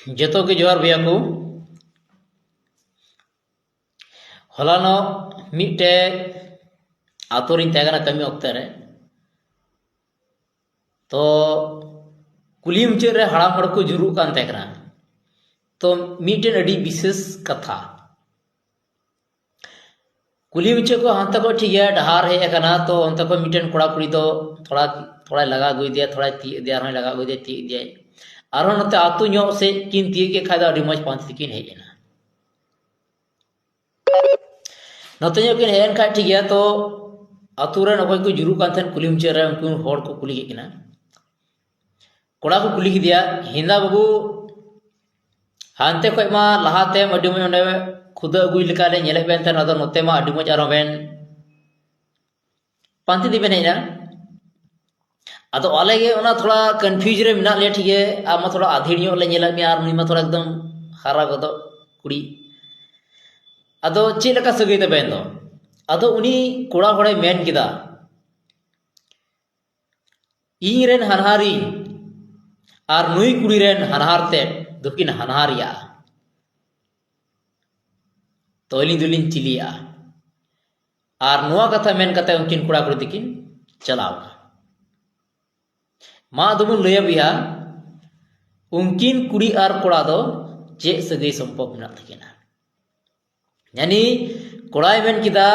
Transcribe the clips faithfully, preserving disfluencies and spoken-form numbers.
ᱡᱚᱛᱚ ᱜᱮ ᱡᱚᱦᱟᱨ ᱵᱚᱭᱦᱟ ᱠᱚ᱾ ᱦᱚᱞᱟᱱᱚᱜ ᱢᱤᱫᱴᱮᱡ ᱟᱛᱳ ᱨᱤᱧ ᱛᱟᱦᱮᱸ ᱠᱟᱱᱟ ᱠᱟᱹᱢᱤ ᱚᱠᱛᱮ ᱨᱮ᱾ ᱛᱚ ᱠᱩᱞᱦᱤ ᱢᱩᱪᱟᱹᱫ ᱨᱮ ᱦᱟᱲᱟᱢ ᱦᱚᱲ ᱠᱚ ᱡᱩᱨᱩᱜ ᱠᱟᱱ ᱛᱟᱦᱮᱸ ᱠᱟᱱᱟ᱾ ᱛᱚ ᱢᱤᱫᱴᱮᱱ ᱟᱹᱰᱤ ᱵᱤᱥᱮᱥ ᱠᱟᱛᱷᱟ, ᱠᱩᱞᱦᱤ ᱢᱩᱪᱟᱹᱫ ᱠᱷᱚᱱ ᱦᱟᱱᱛᱮ ᱠᱷᱚᱱ ᱴᱷᱤᱠ ᱜᱮᱭᱟ, ᱰᱟᱦᱟᱨ ᱦᱮᱡ ᱟᱠᱟᱱᱟ, ᱛᱚ ᱚᱱᱛᱮ ᱠᱷᱚᱱ ᱢᱤᱫᱴᱮᱱ ᱠᱚᱲᱟ ᱠᱩᱲᱤ ᱫᱚ ᱛᱷᱚᱲᱟ, ᱛᱷᱚᱲᱟᱭ ᱞᱟᱜᱟ ᱟᱹᱜᱩᱭᱮᱫᱮᱭᱟ, ᱛᱷᱚᱲᱟᱭ ᱛᱤᱭᱳᱜ ᱮᱫᱮᱭᱟ, ᱟᱨᱦᱚᱸᱭ ᱞᱟᱜᱟ ᱟᱹᱜᱩᱭᱮᱫᱮᱭᱟ, ᱛᱤᱭᱳᱜ ᱮᱫᱮᱭᱟᱭ᱾ ᱟᱨᱦᱚᱸ ᱱᱚᱛᱮ ᱟᱹᱛᱩ ᱧᱚᱜ ᱥᱮᱫ ᱠᱤᱱ ᱛᱤᱭᱳᱜ ᱠᱮᱫ ᱠᱷᱟᱡ ᱫᱚ ᱟᱹᱰᱤ ᱢᱚᱡᱽ ᱯᱟᱱᱛᱮ ᱛᱮᱠᱤᱱ ᱦᱮᱡ ᱮᱱᱟ᱾ ᱱᱚᱛᱮ ᱧᱚᱜ ᱠᱤᱱ ᱦᱮᱡ ᱮᱱ ᱠᱷᱟᱡ ᱴᱷᱤᱠ ᱜᱮᱭᱟ, ᱛᱚ ᱟᱹᱛᱩ ᱨᱮᱱ ᱚᱠᱚᱭ ᱠᱚ ᱡᱩᱨᱩᱜ ᱠᱟᱱ ᱛᱟᱦᱮᱸᱱ ᱠᱩᱞᱦᱤ ᱢᱩᱪᱟᱹᱫ ᱨᱮ, ᱩᱱᱠᱩ ᱦᱚᱲ ᱠᱚ ᱠᱩᱞᱤ ᱠᱮᱫ ᱠᱤᱱᱟ᱾ ᱠᱚᱲᱟ ᱠᱚ ᱠᱩᱞᱤ ᱠᱮᱫᱮᱭᱟ, "ᱦᱮᱸᱫᱟ ᱵᱟᱹᱵᱩ, ᱦᱟᱱᱛᱮ ᱠᱷᱚᱡ ᱢᱟ ᱞᱟᱦᱟᱛᱮᱢ ᱟᱹᱰᱤ ᱢᱚᱡᱽ ᱚᱸᱰᱮ ᱠᱷᱩᱫᱟᱹ ᱟᱹᱜᱩᱭ ᱞᱮᱠᱟ ᱞᱮ ᱧᱮᱞᱮᱫ ᱵᱮᱱ ᱛᱟᱦᱮᱸᱱ, ᱟᱫᱚ ᱱᱚᱛᱮ ᱢᱟ ᱟᱹᱰᱤ ᱢᱚᱡᱽ ᱟᱨᱦᱚᱸ ᱵᱮᱱ ᱯᱟᱱᱛᱮ ᱛᱮᱵᱮᱱ ᱦᱮᱡ ᱮᱱᱟ᱾ ᱟᱫᱚ ᱟᱞᱮ ᱜᱮ ᱚᱱᱟ ᱛᱷᱚᱲᱟ confuse ᱨᱮ ᱢᱮᱱᱟᱜ ᱞᱮᱭᱟ, ᱴᱷᱤᱠ ᱜᱮ, ᱟᱢ ᱢᱟ ᱛᱷᱚᱲᱟ ᱟᱫᱷᱮᱲ ᱧᱚᱜ ᱞᱮ ᱧᱮᱞᱮᱫ ᱢᱮᱭᱟ, ᱟᱨ ᱱᱩᱭ ᱢᱟ ᱛᱷᱚᱲᱟ ᱮᱠᱫᱚᱢ ᱦᱟᱨᱟ ᱜᱚᱫᱚᱜ ᱠᱩᱲᱤ᱾ ᱟᱫᱚ ᱪᱮᱫ ᱞᱮᱠᱟ ᱥᱟᱹᱜᱟᱹᱭ ᱛᱟᱵᱮᱱ ᱫᱚ?" ᱟᱫᱚ ᱩᱱᱤ ᱠᱚᱲᱟ ᱦᱚᱲᱮ ᱢᱮᱱ ᱠᱮᱫᱟ, "ᱤᱧ ᱨᱮᱱ ᱦᱟᱱᱦᱟᱨᱤᱧ ᱟᱨ ᱱᱩᱭ ᱠᱩᱲᱤ ᱨᱮᱱ ᱦᱟᱱᱦᱟᱨ ᱛᱮᱫ ᱫᱚᱠᱤᱱ ᱦᱟᱱᱦᱟᱨᱤᱭᱟ, ᱛᱚ ᱟᱹᱞᱤᱧ ᱫᱚᱞᱤᱧ ᱪᱤᱞᱤᱭᱟ?" ᱟᱨ ᱱᱚᱣᱟ ᱠᱟᱛᱷᱟ ᱢᱮᱱ ᱠᱟᱛᱮ ᱩᱱᱠᱤᱱ ᱠᱚᱲᱟ ᱠᱩᱲᱤ ᱛᱤᱠᱤᱱ ᱪᱟᱞᱟᱣ ᱮᱱᱟ᱾ ᱢᱟ ᱟᱫᱚ ᱵᱚᱱ ᱞᱟᱹᱭᱟ ᱵᱚᱭᱦᱟ, ᱩᱱᱠᱤᱱ ᱠᱩᱲᱤ ᱟᱨ ᱠᱚᱲᱟ ᱫᱚ ᱪᱮᱫ ᱥᱟᱹᱜᱟᱹᱭ ᱥᱚᱢᱯᱚᱨᱠ ᱢᱮᱱᱟᱜ ᱛᱟᱹᱠᱤᱱᱟ? ᱭᱟᱱᱤ ᱠᱚᱲᱟᱭ ᱢᱮᱱ ᱠᱮᱫᱟ,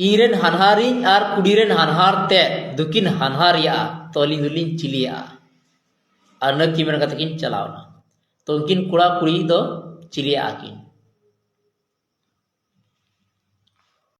"ᱤᱧ ᱨᱮᱱ ᱦᱟᱱᱦᱟᱨᱤᱧ ᱟᱨ ᱠᱩᱲᱤ ᱨᱮᱱ ᱦᱟᱱᱦᱟᱨ ᱛᱮᱫ ᱫᱚᱠᱤᱱ ᱦᱟᱱᱦᱟᱨᱤᱭᱟᱜᱼᱟ, ᱛᱚ ᱟᱹᱞᱤᱧ ᱫᱚᱞᱤᱧ ᱪᱤᱞᱤᱭᱟᱜᱼᱟ?" ᱟᱨ ᱱᱟᱹᱠᱤ ᱢᱮᱱ ᱠᱟᱛᱮ ᱠᱤᱱ ᱪᱟᱞᱟᱣ ᱮᱱᱟ᱾ ᱛᱚ ᱩᱱᱠᱤᱱ ᱠᱚᱲᱟ ᱠᱩᱲᱤ ᱫᱚ ᱪᱤᱞᱤᱭᱟᱜᱼᱟ ᱠᱤᱱ?